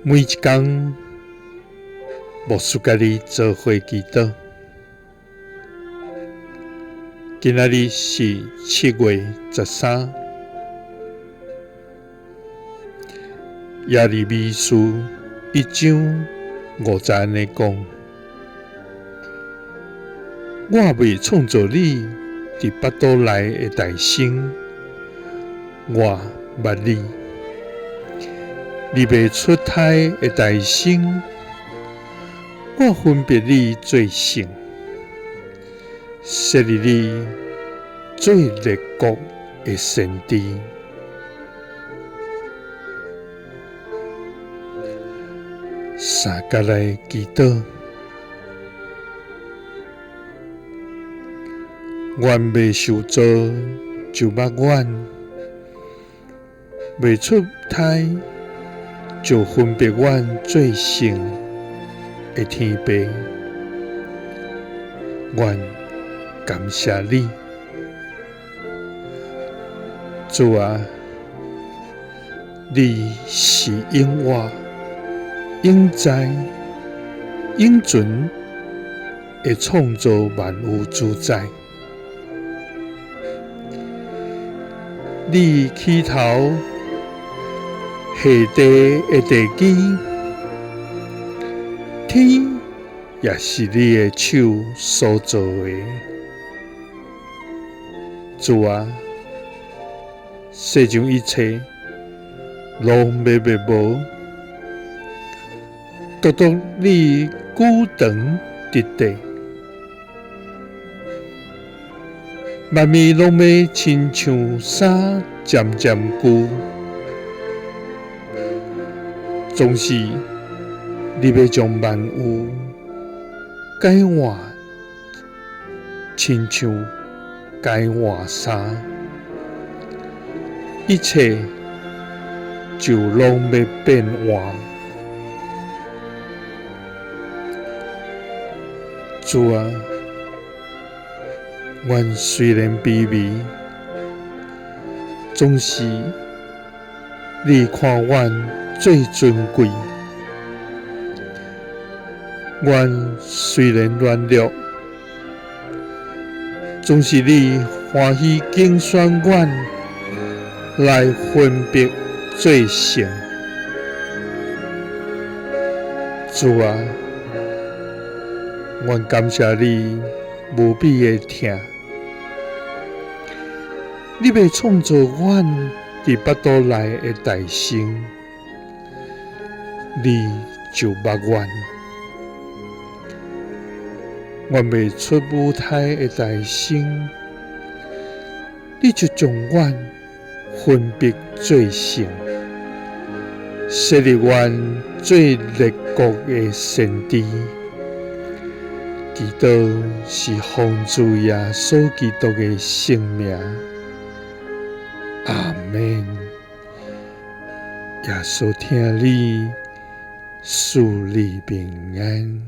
每一工，牧师佮你做伙祈祷。今仔日是7月13，耶利米书1章5节按呢讲：我未创造你佇腹肚內的大生，我捌你；你未出胎的大生，我分別你做聖，設立你做列國的先知。三佮來祈禱，阮未受造就捌阮，未出胎就分別阮做聖的天父，阮感謝你，主啊，你是永活、永在、永存的創造萬有主宰。你起頭下地的地基，天也是你的手所造的。主啊，世上一切攏欲滅無，獨獨你久長直地，萬物攏欲親像衫漸漸舊，總是你欲將萬有改換，親像改換衫，一切就攏欲變換。主啊，阮雖然卑微，總是你看阮最尊貴。阮雖然軟弱，總是你歡喜揀選阮來分別做聖。主啊，阮感謝你無比的疼，你欲創造阮佇腹肚內的大生，你就捌阮。阮未出母胎的大生，你就將阮分別做聖，設立阮做列國的先知。祈禱是奉主耶穌基督的聖名，阿們。耶穌疼你，賜你平安。